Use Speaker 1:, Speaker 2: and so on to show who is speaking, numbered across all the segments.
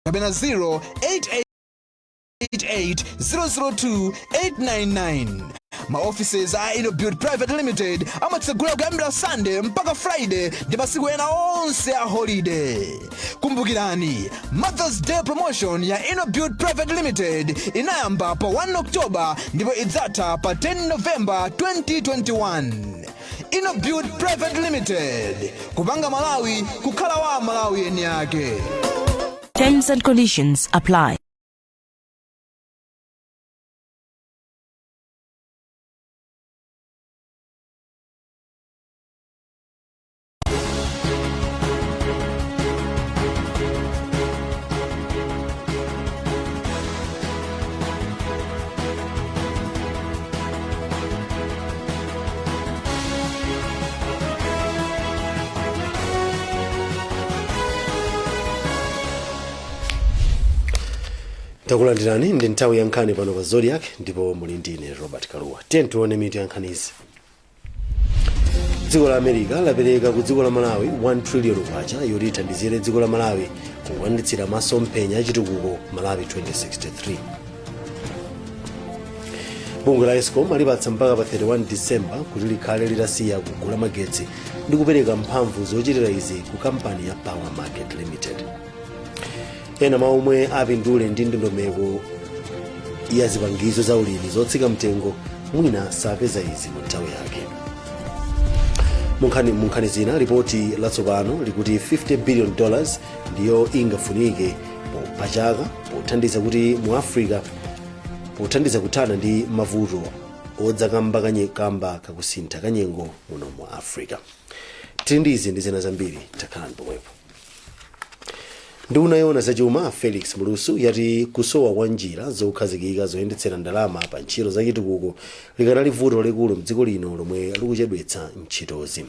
Speaker 1: Kapena 088 002 899. Ma offices a Innobuild Private Limited amatsegula kuyambira Sunday mpaka Friday ndi masiku ena onse a holiday. Kumbukirani, Mother's Day promotion ya Innobuild Private Limited inayamba pa 1 October ndipo idzatha pa 10 November 2021. Innobuild Private Limited, kupanga Malawi kukhala wa Malawi eni ake.
Speaker 2: Terms and conditions apply.
Speaker 3: Takulandirani. Ndi nthawi ya nkhani pano pa Zodiak ndipo muli ndine Robert Kaluwa. Tiye tione mitu ya nkhanizi. Dziko la America lapereka ku dziko la Malawi 1 trillion kwacha yoti ithandizire dziko la Malawi kukwaniritsira masomphenya achitukuko Malawi 2063. Bungwe la ESCOM alipatsa mpaka pa 31 December kuti likhale litasiya kugula magetsi ndi kupereka mphamvu zochitira izi ku kampani ya Power Market Limited. Ena mwa omwe apindule ndi ndondomeko ya zipangizo za ulimi zotsika mtengo mwina sapeza izi mu nthawi yake. Munkhani zina, ripoti latsopano likuti 50 billion dollars ndiyo ingafunike pachaka pothandiza kuti mu Africa pothandiza kuthana ndi mavuto odza kamba kakusintha kanyengo muno mu Africa. Tili ndi izi ndi zina zambiri, takhalani pomwepo. Nduna yoona zachuma Felix Mlusu yati kusowa kwa njira zokhazikika zoyendetsera ndalama pa ntchito zachitukuko likanali vuto likulu mdziko lino lomwe likuchedwetsa ntchitozi.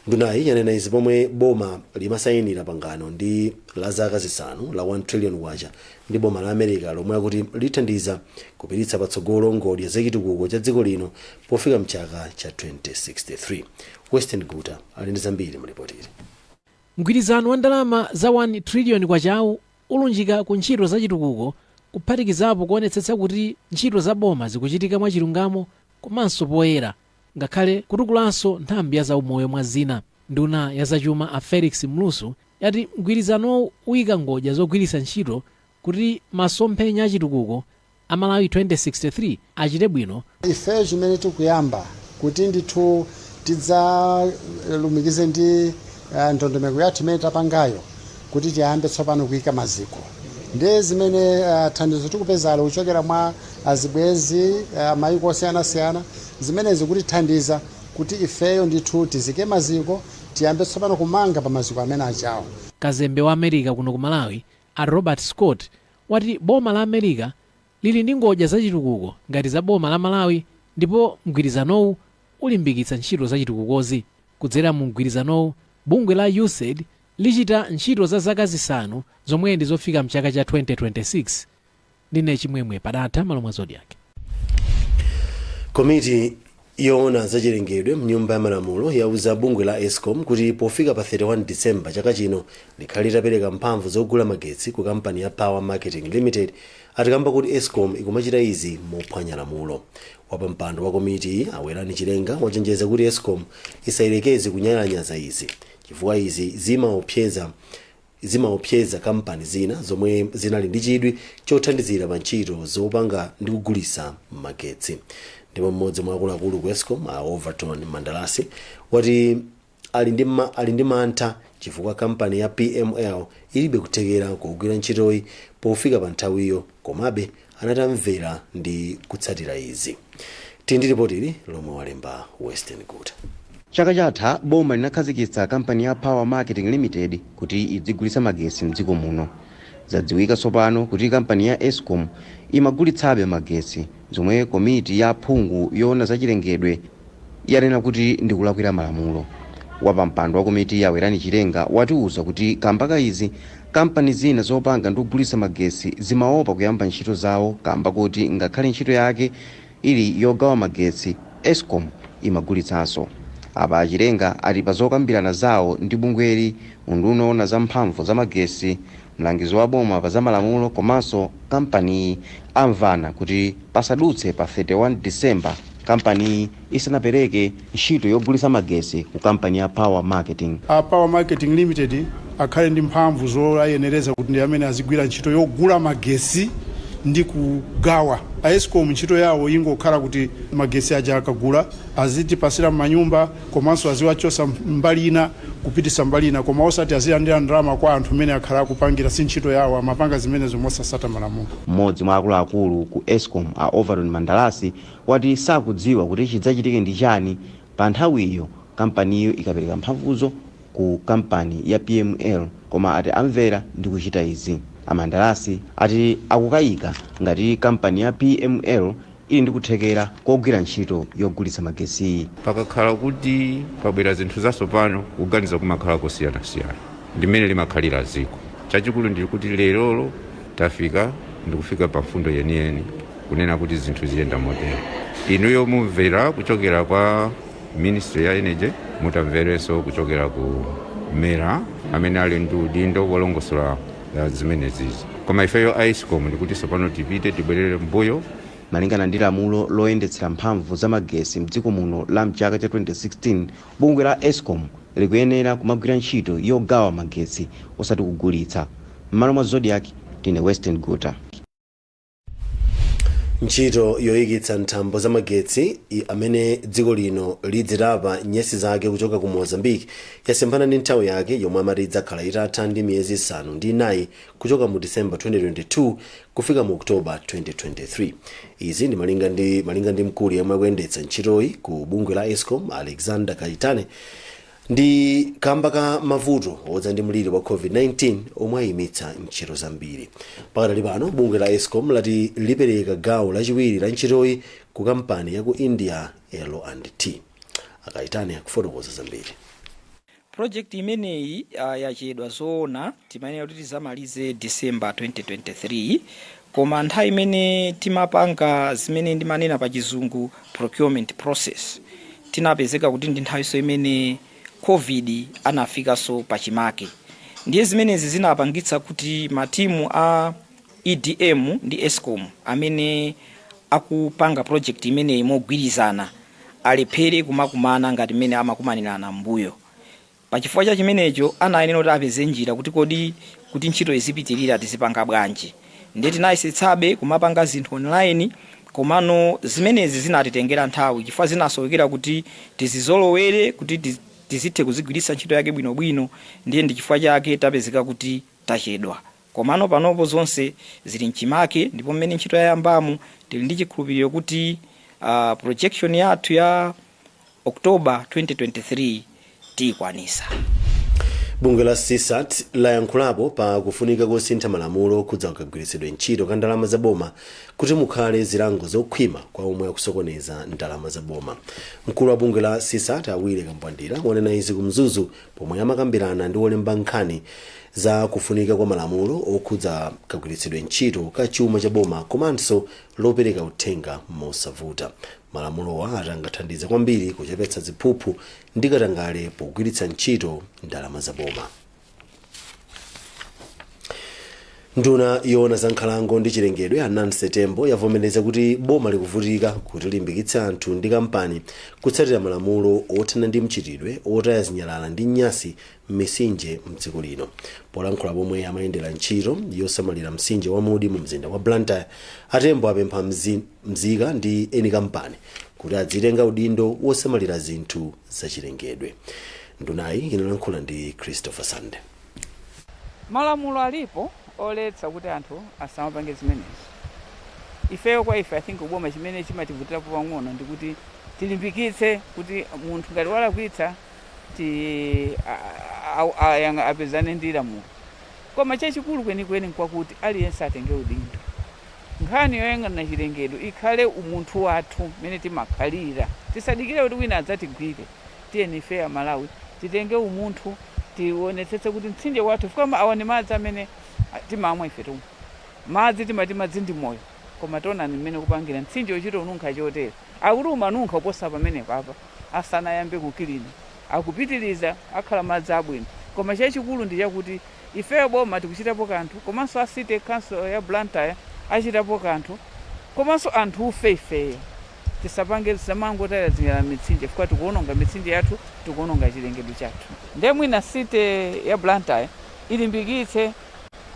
Speaker 3: Ndunayi yanena izi pomwe boma limasayinira pangano ndi la zaka 5 la 1 trillion kwacha ndi boma la America lomwe akuti lithandiza kupititsa patsogolo ngodya zachitukuko cha dziko lino pofika mchaka cha 2063. Western Guta ali ndi zambiri mulipotili.
Speaker 4: Mgwirizano wa ndalama za 1 trillion kwachawu ulunjika ku ntchito za chitukuko, kuphatikizapo kuonetsetsa kuti ntchito za boma zikuchitika mwachilungamo komanso poyera, ngakhale kutukulanso nthambi ya zaumoyo, mwa zina. Nduna ya zachuma a Felix Mlusu yati mgwirizanowu uyika ngodya zogwiritsa ntchito kuti masomphenya achitukuko a Malawi 2063 achite bwino.
Speaker 5: Ife chimene tikuyamba kuti ndithu tidzalumikize ndi ndondomeko yathu imene tapangayo kuti tiyambe tsopano kuyika maziko ndi zimene thandizo tikupezalo kuchokera mwa azibwenzi, mayiko osiyanasiyana, zimene zikutithandiza kuti ifeyo ndithu tizike maziko, tiyambe tsopano kumanga pa maziko amene ajawo.
Speaker 4: Kazembe wa America kuno ku Malawi a Robert Scott wati boma la America lili ndi ngodya zachitukuko ngati za boma la Malawi ndipo mgwirizanowu ulimbikitsa ntchito zachitukukozi. Kudzera mu mgwirizanowu, bungwe la USAID lichita ntchito za zaka 5 zomwe ndi zofika mchaka cha 2026. Ndine Chimwemwe Padatha, malo mwa Zodiak.
Speaker 3: Komiti yoona zachilengedwe mnyumba ya malamulo yauza bungwe la ESCOM kuti pofika pa 31 December chaka chino likhale litapereka mphamvu zogula magetsi ku kampani ya Power Marketing Limited, atikamba kuti ESCOM ikumachita izi mophwanya lamulo. Wapampando wa komiti a Werani Chilenga wachenjeza kuti ESCOM isayelekeze kunyalanyaza izi chifukwa izi zimaopseza kampani zina zomwe zinali ndi chidwi chothandizira pa ntchito zopanga ndi kugulitsa magetsi. Ndipo mmodzi mwa akuluakulu ku ESCOM a Overton Mandalasi wati ali ndi mantha chifukwa kampani ya PML ilibe kuthekera kugwira ntchitoyi pofika pa nthawiyo, komabe anatamvera ndi kutsatira izi. Tili ndi ripoti lomwe walemba Western Guta.
Speaker 6: Chaka chatha boma linakhazikitsa kampani ya Power Marketing Limited kuti idzigulitsa magetsi mdziko muno. Zadziwika tsopano kuti kampani ya ESCOM imagulitsabe magetsi, zomwe komiti ya phungu yoona zachilengedwe yanena kuti ndikulakwira malamulo. Wapampando wa komiti ya Werani Chilenga watiuza kuti kamba ka izi, kampani zina zopanga ndi kugulitsa magetsi zimaopa kuyamba ntchito zawo kamba kuti ngakhale ntchito yake ili yogawa magetsi, ESCOM imagulitsanso. Apa Achilenga ati pa zokambirana zawo ndi bungweli, unduna oona za mphamvu za magetsi Mlangizi wa boma pa zamalamulo komanso kampaniyi amvana kuti pasadutse pa 31 Disemba kampaniyi isanapereke ntchito yogulitsa magesi ku kampani ya Power Marketing.
Speaker 7: A Power Marketing Limited akhale ndi mphamvu zoayenereza kuti ndi amene azigwira ntchito yogula magesi ndi kugawa. A Escom ntchito yawo ingokhala kuti magesi aja akagula azitipasira m'manyumba, komanso aziwachosa mbali ina kupitisa mbali ina, koma osati azilandira ndalama kwa anthu amene akhala akupangira. Si ntchito yawo, amapanga zimenezo mosasata malamulo.
Speaker 6: Mmodzi mwa akuluakulu ku Escom, a Overton Mandalasi, wati sakudziwa kuti chidzachitike ndi chani pa nthawiyo kampaniyo ikapereka mphamvuzo ku kampani ya PML, koma ati amvera ndi kuchita izi. Amandalasi ati akukayika ngati kampani ya PML ili ndi kuthekera kogwira ntchito yogulitsa magesiyi.
Speaker 8: Pakakhala kuti pabwera zinthu zatsopano, kuganiza kumakhala kosiyanasiyana, ndimene limakhalira ziko. Chachikulu ndili kuti lerolo tafika ndikufika pa mfundo yeniyeni kunena kuti zinthu ziyenda motere. Inuyo mumvera kuchokera kwa Ministry ya Energy, mutamverenso kuchokera ku MERA amene ali ndi udindo wolongosola zimenezizi. Koma ifeyo Escom ndikuti tsopano tipite tibwerere mbuyo.
Speaker 6: Malingana ndi lamulo loyendetsera mphamvu za magesi mdziko muno la mchaka cha 2016, bungwe la Escom likuyenera kumagwira ntchito yogawa magetsi, osati kugulitsa. M'malo mwa Zodiak, ndine Western Guta.
Speaker 3: Ntchito yoyikitsa nthambo za magetsi amene dziko lino lidzitapa nyesi zake kuchoka ku Mozambique yasemphana ndi nthawi yake yomwe amati idzakhala itatha ndi miyezi 9 kuchoka mu Disemba 2022 kufika mu Oktoba 2023. Izi ndi malinga ndi mkulu yemwe akuyendetsa ntchitoyi ku bungwe la Escom, Alexander Kaitane, ndi kamba ka mavuto odza ndi mliri wa COVID-19 omwe ayimitsa ntchito zambiri. Pakadali pano bungwe la Escom lati lipereka gawo lachiwiri la ntchitoyi ku kampani ya ku India, L&T. Akaitane akufotokoza zambiri.
Speaker 9: Project imeneyi yachedwa zoona. Timayenera kuti tizamalize December 2023, koma nthawi imene timapanga zimene ndimanena pa Chizungu procurement process, tinapezeka kuti ndi nthawinso imene COVID anafikanso pachimake. Ndiye zimenezi zinapangitsa kuti matimu a EDM ndi Escom amene akupanga project imeneyi mogwirizana alephere kumakumana ngati mmene amakumanirana m'mbuyo. Pachifukwa cha chimenecho anayenera kuti apeze njira kuti kodi kuti ntchito izipitirira tizipanga bwanji. Ndiye tinayesetsabe kumapanga zinthu online, komano zimenezi zinatitengera nthawi chifukwa zinasowekera kuti tizizolowere kuti tizithe kuzigwiritsa ntchito yake bwinobwino. Ndiye ndi chifukwa chake tapezeka kuti tachedwa, komano panopo zonse zili mchimake, ndipo mmene ntchito yayambamo tili ndi chikhulupiriro kuti projection yathu ya October 2023 tiyikwanisa.
Speaker 3: Bungwe la CSAT layankhulapo pa kufunika kosintha malamulo okhudza kagwiritsidwe ntchito ka ndalama za boma kuti mukhale zilango zokhwima kwa omwe akusokoneza ndalama za boma. Mkulu wa bungwe la CSAT, Awile Kambwandira, wanena izi ku Mzuzu pomwe amakambirana ndi olemba nkhani za kufunika kwa malamulo okhudza kagwiritsidwe ntchito ka chuma cha boma komanso lopereka uthenga mosavuta. Malamulowa atangathandize kwambiri kuchepetsa ziphuphu ndi katangale pogwiritsa ntchito ndalama za boma. Nduna yoona za nkhalango ndi chilengedwe, a Nancy Tembo, yavomereza kuti boma likuvutika kuti limbikitse anthu ndi kampani kutsatira malamulo othana ndi mchitidwe otaya zinyalala ndi nyasi m'mitsinje mdziko lino. Polankhula pomwe amayendera ntchito yosamalira mtsinje wa Mudi mu mzinda wa Blantyre, aTembo apempha mzika ndi eni kampani kuti adzitenga udindo wosamalira zinthu zachilengedwe. Ndunayi inalankhula ndi Christopher Sande.
Speaker 10: Malamulo alipo oletsa kuti anthu asamapange zimenezi. Ifeyo kwa ife, I think uboma chimene chimativutirapo pang'ono ndikuti tilimbikitse kuti munthu ngati walakwitsa ti apezane ndi lamulo. Koma chachikulu kwenikweni nkwakuti aliyense atenge udindo. Nkhani yoyang'anira chilengedwe ikhale umunthu wathu mmene timakhalira. Tisadikire kuti wina adzatigwire. Tiyeni ife Amalawi titenge umunthu, tionetsetse kuti mtsinje wathu, chifukwa awa ni madzi amene timamwa ife tomwe. Madzi timati madzi ndi moyo, koma tionani mmene kupangira mtsinje uchito ununkha chotere. Akuti umanunkha kuposa pamene papa asanayambe kukilina. Akupitiriza akhala madzi abwino, koma chachikulu ndi chakuti Ifeyo boma tikuchitapo kanthu, komanso a city council ya Blantyre achitapo kanthu, komanso anthu ufe ifeyo tisapange, tisamangotaya zinyalala mitsinje, chifukwa tikuononga mitsinje yathu, tikuononga chilengedwe chathu. Ndiye mwina city ya Blantyre ilimbikitse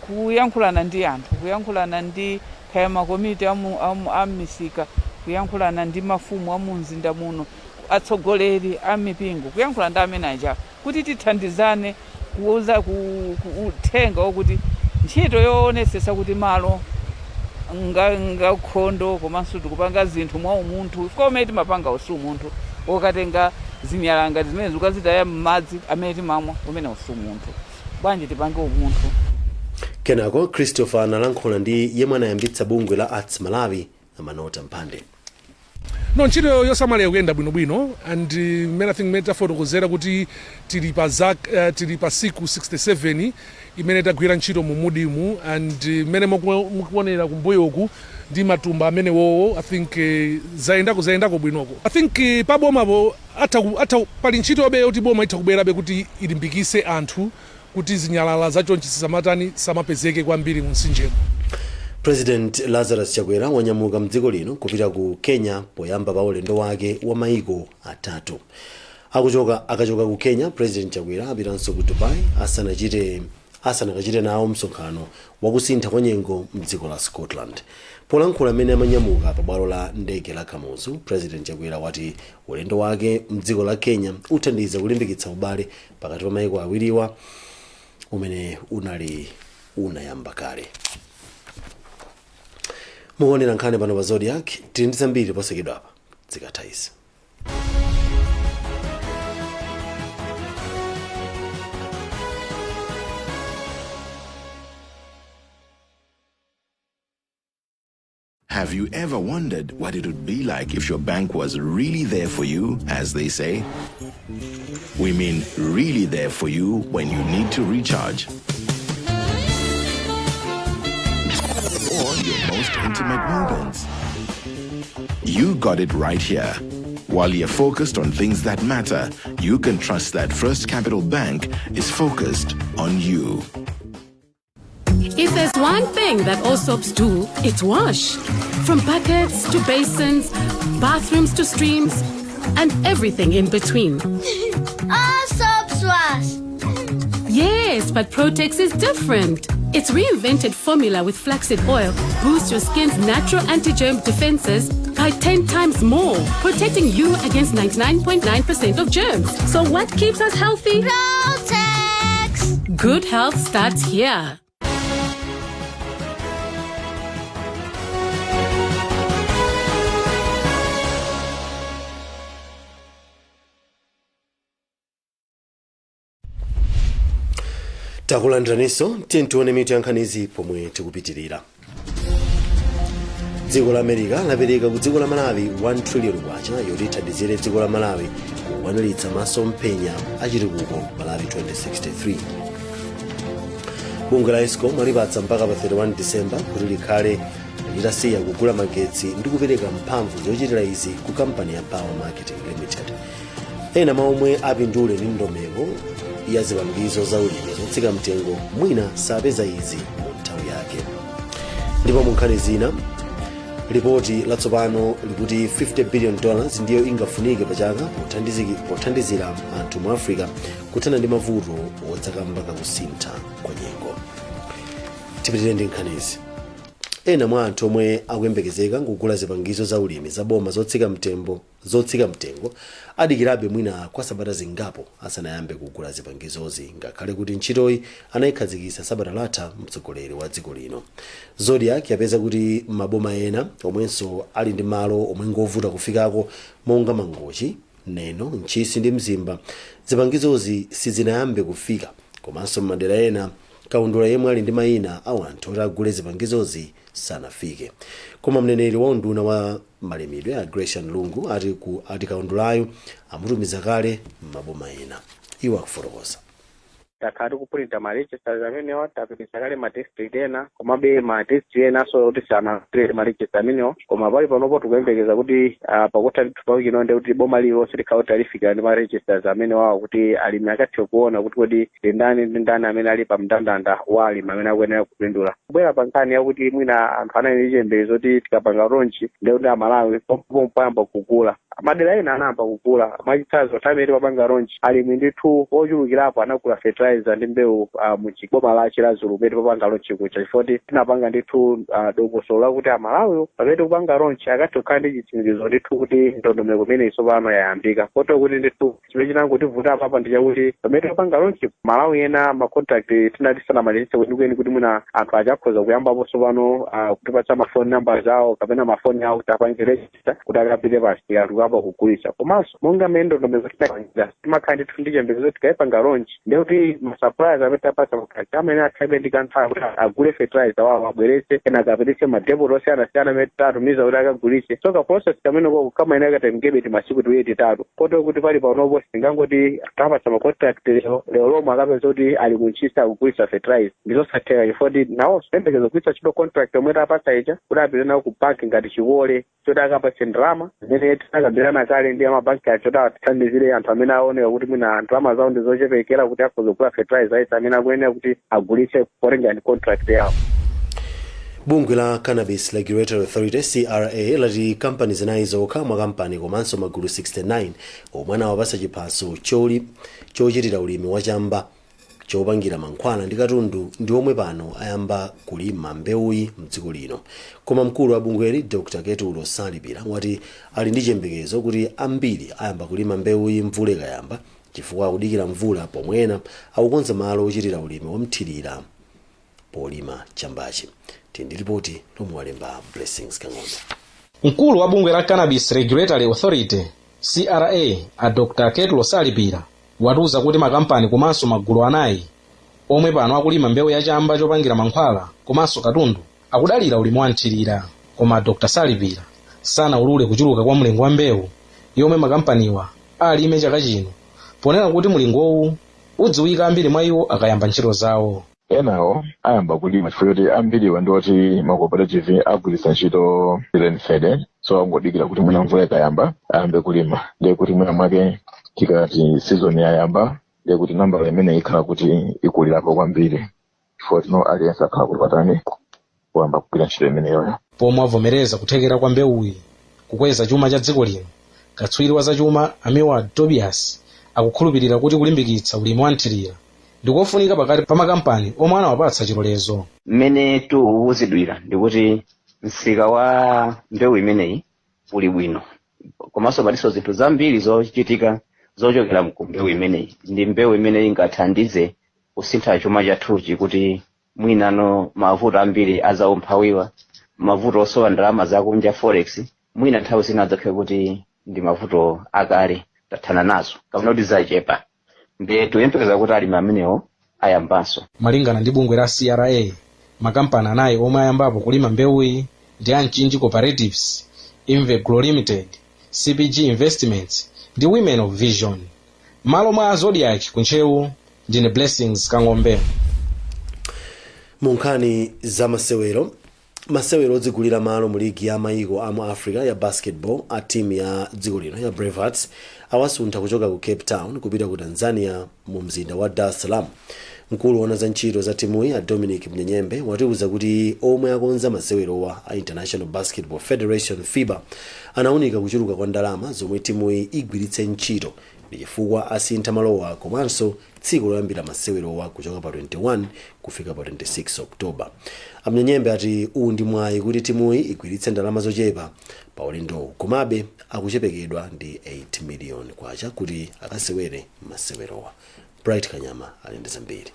Speaker 10: kuyankhulana ndi anthu, kuyankhulana ndi kaya makomiti amisika, kuyankhulana ndi mafumu amu mzinda muno, atsogoleri a mipingo, kuyankhula ndi amene aja kuti tithandizane kuuza uthenga wokuti ntchito yoonetsetsa kuti malo ngakhondo, komanso tikupanga zinthu mwa umunthu, chifukwa umene timapanga usi umunthu wokatenga zinyalala zimene zikazitaya m'madzi amene timamwa, umene usi umunthu. Bwanji tipange umunthu?
Speaker 3: Kenako Christopher analankhula ndi yemwe anayambitsa bungwe la Arts Malawi, Amanota Mphande.
Speaker 11: No, ntchito yosamalira kuyenda bwinobwino and mmene I think mmene tafotokozera kuti tili pa siku 67 imene tagwira ntchito mu mudimu and mmene mukuonera kumbuyoku ndi matumba amene wowo, I think zayendako bwinoko. I think pabomapo atha pali ntchito yobe yoti boma itha kubwerabe kuti ilimbikise anthu kuti zinyalala zachonchi sizamatani, samapezeke kwambiri mu mtsinjemo.
Speaker 3: President Lazarus Chakwera wanyamuka mdziko lino kupita ku Kenya poyamba pa ulendo wake wa maiko atatu. Akachoka ku Kenya, President Chakwera apitanso ku Dubai asanakachite nawo msonkhano wakusintha kwa nyengo mdziko la Scotland. Polankhula amene amanyamuka pa bwalo la ndege la Kamuzu, President Chakwera wati ulendo wake mdziko la Kenya uthandiza kulimbikitsa ubale pakati pa maiko awiriwa umene unali unayamba kale. Mukuonera nkhani pano pa Zodiak. Tili ndi zambiri posachedwa apa zikatha izi.
Speaker 12: Have you ever wondered what it would be like if your bank was really there for you, as they say? We mean really there for you when you need to recharge, or your most intimate moments. You got it right here. While you're focused on things that matter, you can trust that First Capital Bank is focused on you.
Speaker 13: If there's one thing that all soaps do, it's wash. From buckets to basins, bathrooms to streams, and everything in between.
Speaker 14: All soaps wash.
Speaker 13: Yes, but Protex is different. Its reinvented formula with flaxseed oil boosts your skin's natural anti-germ defenses by 10 times more, protecting you against 99.9% of germs. So what keeps us healthy?
Speaker 14: Protex.
Speaker 13: Good health starts here.
Speaker 3: Takulandiraninso. Tiye tione mitu ya nkhanizi pomwe tikupitirira. Dziko la America lapereka ku dziko la Malawi 1 trillion kwacha yoti ithandizire dziko la Malawi kukwaniritsa masomphenya achitukuko Malawi 2063. Bungwe la ESCOM alipatsa mpaka pa 31 Disemba kuti likhale litasiya kugula magetsi ndi kupereka mphamvu zochitira izi ku kampani ya Power Marketing Limited. Ena mwa omwe apindule ndi ndondomeko ya zipangizo za ulimi zotsika mtengo mwina sapeza izi mu nthawi yake. Ndipo mu nkhani zina, ripoti latsopano likuti $50 billion ndiyo ingafunike pachaka pothandizira anthu mu Africa kuthana ndi mavuto odzakamba kakusintha kwa nyengo. Tipitirire ndi nkhanizi. Ena mwa anthu omwe akuyembekezeka kugula zipangizo za ulimi za boma zotsika mtengo adikirabe mwina kwa sabata zingapo asanayambe kugula zipangizozi, ngakhale kuti ntchitoyi anayikhazikitsa sabata latha mtsogoleri wa dziko lino. Zodiak yapeza kuti maboma ena omwenso ali ndi malo omwe ngovuta kufikako monga Mangochi, Neno, Ntchisi ndi Mzimba, zipangizozi sizinayambe kufika. Komanso m'madera ena kaundula yemwe ali ndi mayina a anthu oti agule zipangizozi sanafike. Koma mneneri wa unduna wa malimidwe a Grecian Lungu ati kaundulayo amutumiza kale m'maboma ena. Iwo akufotokoza.
Speaker 15: Takhala tikupulinta ma registers amenewa, tapitisa kale ma district ena, komabe ma district enanso kuti sanalandire ma register amenewa. Koma pali panopo tikuyembekeza kuti pakutha ndithu pa wiki ino, ndi kuti boma lililonse likhala kuti alifikira ndi ma registers amenewawo, kuti alimi akathe kuona kuti kodi ndi ndani ndi ndani amene ali pa mndandanda wa alimi amene akuyenera kupindula. Kubwera pa nkhani yakuti mwina anthu anali ndi chiyembekezo kuti tikapanga launch ndekuti Amalawi pompopompo ayamba kugula, madera ena anayamba kugula. Mwachitsanzo, nthawi imene timapanga launch, alimi ndithu ochulukirapo anagula fertilizer ndi mbewu mu boma la Chiradzulu pamene timapanga launch kuja, chifukwa tinapanga ndithu dongosolo lakuti Amalawi pamene tikupanga launch akathe kukhala ndi chitsimikizo ndithu kuti ndondomeko imeneyi tsopano yayambika. Kotero kuti ndithu chimene chinangotivuta apapa ndi chakuti pamene tikupanga launch, Malawi ena ma contract tinati sanamalizitse kwenikweni kuti mwina anthu achakhoza kuyambapo tsopano kutipatsa ma phone numbers awo kapena mafoni awo kuti apange register kuti akapite pasi anthu kuyamba kugulitsa. Komanso monga mmene ndondomeko tinapangira, timakhala ndithu ndi chiyembekezo tikayipanga launch ndekuti ma suppliers amene tapatsa contract amene akhalibe ndi kanthawi kuti agule fertilizer wawo, abweretse, kenaka apititse ma depot osiyanasiyana amene tatumiza kuti akagulitse. So ka process kameneko kamayenera katengebe timasiku 2, 3, kotero kuti pali panopo singangoti tapatsa ma contract lero lero lomwe akapeza kuti ali kuntchisa akugulitsa fertilizer. Ndizosatheka, chifukwa kuti nawonso ayembekeza kugwiritsa ntchito contract yomwe tapatsa ija kuti apite nawo ku banki ngati chikole choti akapatse ndalama zimene tinakambirana kale ndi amabanki acho kuti atithandizire anthu amene aoneka kuti mwina ndalama zawo ndi zochepekera kuti akhoza kugula fertilizer aisa amene akuyenera kuti agulitse potengera ndi contract yawo.
Speaker 3: Bungwe la Cannabis Regulatory Authority, CRA, lati kampani 4 zokha mwa kampani komanso magulu 69 omwe anawapasa chiphaso chochitira ulimi wachamba chopangira mankhwala ndi katundu ndi omwe pano ayamba kulima mbewuyi mdziko lino. Koma mkulu wa bungweli, Dr Ketulo Salipira, wati ali ndi chiyembekezo kuti ambiri ayamba kulima mbewuyi mvula ikayamba, chifukwa akudikira mvula pomwe ena akukonza malo ochitira ulimi wamthirira polima chambachi. Tindi ripoti lomwe walemba Blessings Kang'ombe.
Speaker 16: Mkulu wa bungwe la Cannabis Regulatory Authority, CRA, a Dr Ketulo Salipira, watiuza kuti makampani komanso magulu 4 omwe pano akulima mbewu yachamba chopangira mankhwala komanso katundu akudalira ulimi wa mthirira. Koma Dr Salipira sanaulule kuchuluka kwa mlingo wa mbewu yomwe makampaniwa alime chaka chino, ponena kuti mlingowu udziwika ambiri mwa iwo akayamba ntchito zawo.
Speaker 17: Enawo ayamba kulima chifukwa choti ambiriwa ndi oti ma cooperative agwiritsa ntchito rainfed, so angodikira kuti mwina mvula ikayamba ayambe kulima. Ndiye kuti mwina mwake tikati season yayamba, ndiye kuti nambala imene ikhala kuti ikulirapo kwambiri, chifukwa tino aliyense akhala kuti patani kuyamba kugwira ntchito imeneyoyo.
Speaker 16: Pomwe avomereza kuthekera kwa mbewuyi kukweza chuma cha dziko lino, katswiri wa zachuma Amiwa Tobias akukhulupirira kuti kulimbikitsa ulimi wa mthirira ndikofunika pakati pa makampani omwe anawapatsa chilolezo.
Speaker 18: Mmene tikuwuzidwira ndikuti msika wa mbewu imeneyi uli bwino, komanso palinso zinthu zambiri zochitika zochokera ku mbewu imeneyi. Ndi mbewu imene ingathandize kusintha chuma chathuchi, kuti mwinano mavuto ambiri azaumphawiwa, mavuto osowa ndalama zakunja, forex, mwina nthawi zina adzakhale kuti ndi mavuto akale tathana nazo kapena kuti zachepa. Ndiye tikuyembekeza kuti alimi amenewo ayambanso.
Speaker 16: Malingana ndi bungwe la CRA, makampani 4 omwe ayambapo kulima mbewuyi ndi a Mchinji Cooperatives, Invegro Limited, CPG Investments ndi Women of Vision. Malo mwa Zodiak kuntcheu, ndine Blessings Kang'ombe.
Speaker 3: Mu nkhani za masewero, masewero odzigulira malo mu ligi ya mayiko a mu Africa ya basketball a timu ya dziko lino ya Brave Hearts awasuntha kuchoka ku Cape Town kupita ku Tanzania mu mzinda wa Dar es Salaam. Mkulu woona za ntchito za timuyi, a Dominic Mnyenyembe, watiuza kuti omwe akonza masewerowa a International Basketball Federation, FIBA, anawunika kuchuluka kwa ndalama zomwe timuyi igwiritse ntchito, ndi chifukwa asintha malowa komanso tsiku loyambira masewerowa kuchoka pa 21 kufika pa 26 October. Amnyenyembe ati uwu ndi mwayi kuti timuyi igwiritse ndalama zochepa pa ulendowu, komabe akuchepekedwa ndi 8 million kwacha kuti akasewere masewerowa. Bright Kanyama ali ndi zambiri.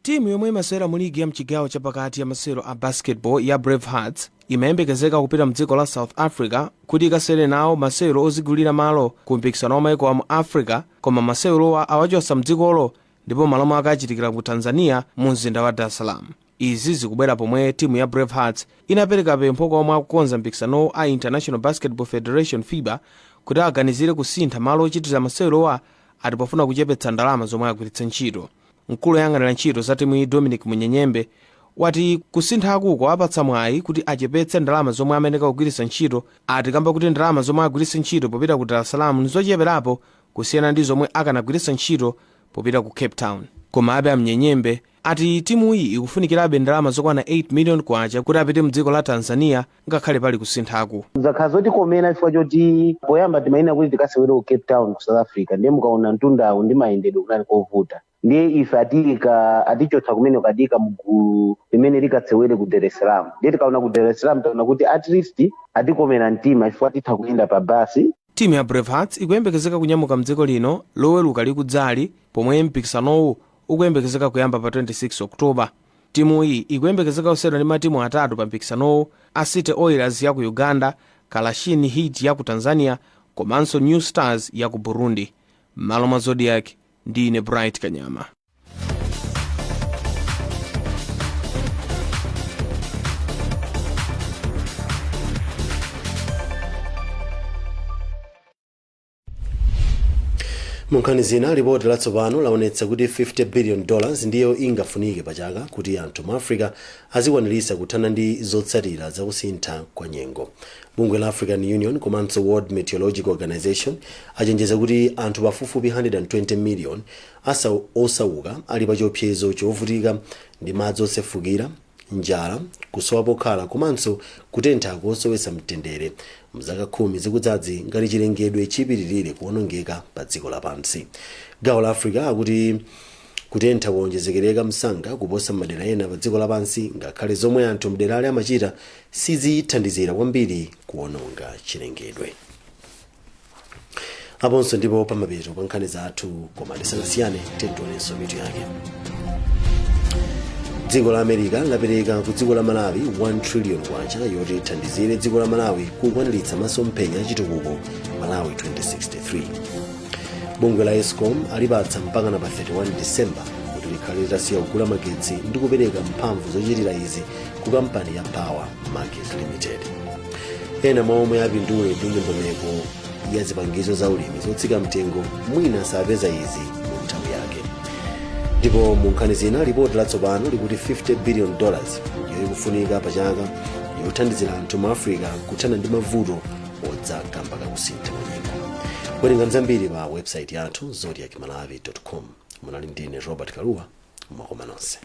Speaker 19: Timu yomwe imasewera mu ligi ya mchigawo chapakati ya masewero a basketball ya Brave Hearts imayembekezeka kupita mdziko la South Africa kuti ikasewere nawo masewero ozigulira malo ku mpikisano wa maiko a mu Africa, koma masewerowa awachotsa mdzikolo ndipo malo mwake achitikira ku Tanzania mu mzinda wa Dar es Salaam. Izi zikubwera pomwe timu ya Brave Hearts inapereka pempho kwa omwe akukonza mpikisanowo a International Basketball Federation, FIBA, kuti aganizire kusintha malo ochitira masewerowa, ati pofuna kuchepetsa ndalama zomwe agwiritse ntchito. Mkulu woyang'anira ntchito za timuyi, Dominic Munyenyembe, wati kusinthaku kwawapatsa mwayi kuti achepetse ndalama zomwe amayeneka kugwiritsa ntchito. Ati kamba kuti ndalama zomwe agwiritse ntchito popita ku Dar es Salaam ndizocheperapo kusiyana ndi zomwe akanagwiritsa ntchito popita ku Cape Town. Komabe Amnyenyembe ati timuyi ikufunikirabe ndalama zokwana 8 million kwacha kuti apite mdziko la Tanzania ngakhale pali kusinthaku.
Speaker 20: Zakhala zotikomera chifukwa choti poyamba timayina kuti tikasewere ku Cape Town ku South Africa, ndiye mukaona mtundawu ndi mayendedwe kunali kovuta. Ndiye ife atiyika, atichotsa kumene, katiyika mgulu limene likatsewere ku Dar es Salaam. Ndiye tikaona ku Dar es Salaam, taona kuti at least atikomera mtima chifukwa titha kuyenda pa basi.
Speaker 19: Timu ya Brave Hearts ikuyembekezeka kunyamuka mdziko lino Loweruka likudzali, pomwe mpikisanowu ukuyembekezeka kuyamba pa 26 Oktoba. Timuyi ikuyembekezeka kusewera ndi matimu atatu pa mpikisanowu, a City Oilers ya ku Uganda, Kalashini Heat ya ku Tanzania komanso New Stars ya ku Burundi. M'malo mwa Zodiak, ndine Bright Kanyama.
Speaker 3: Mu nkhani zina, lipoti latsopano laonetsa kuti $50 billion ndiyo ingafunike pachaka kuti anthu mu Africa azikwaniritsa kuthana ndi zotsatira zakusintha kwa nyengo. Bungwe la African Union komanso World Meteorological Organization achenjeza kuti anthu pafupifupi 120 million osauka ali pa chiopsezo chovutika ndi madzi osefukira, njala, kusowa pokhala komanso kutentha kosowetsa mtendere mzaka 10 zikudzazi ngati chilengedwe chipitirire kuwonongeka pa dziko lapansi. Gawo la Africa akuti kutentha kuwonjezekereka msanga kuposa madera ena pa dziko lapansi, ngakhale zomwe anthu mderali amachita sizithandizira kwambiri kuwononga chilengedwe. Aponso ndipo pamapeto pa nkhani zathu, koma tisanasiyane tionenso mitu yake. Dziko la America lapereka ku dziko la Malawi 1 trillion kwacha yoti ithandizire dziko la Malawi kukwaniritsa masomphenya achitukuko Malawi 2063. Bungwe la ESCOM alipatsa mpakana pa 31 December kuti likhale litasiya kugula magetsi ndi kupereka mphamvu zochitira izi ku kampani ya Power Market Limited. Ena mwa omwe apindule ndi ndondomeko ya zipangizo za ulimi zotsika mtengo mwina sapeza izi mu nthawi yake. Ndipo mu nkhani zina, lipoti latsopano likuti $50 billion ndiyo ikufunika pachaka yothandizira anthu mu Africa kuthana ndi mavuto odza kamba kakusintha kwa nyengo. Werenga zambiri pa website yathu, zodiakmalawi.com. Munali ndine Robert Kaluwa. Mwakoma nonse.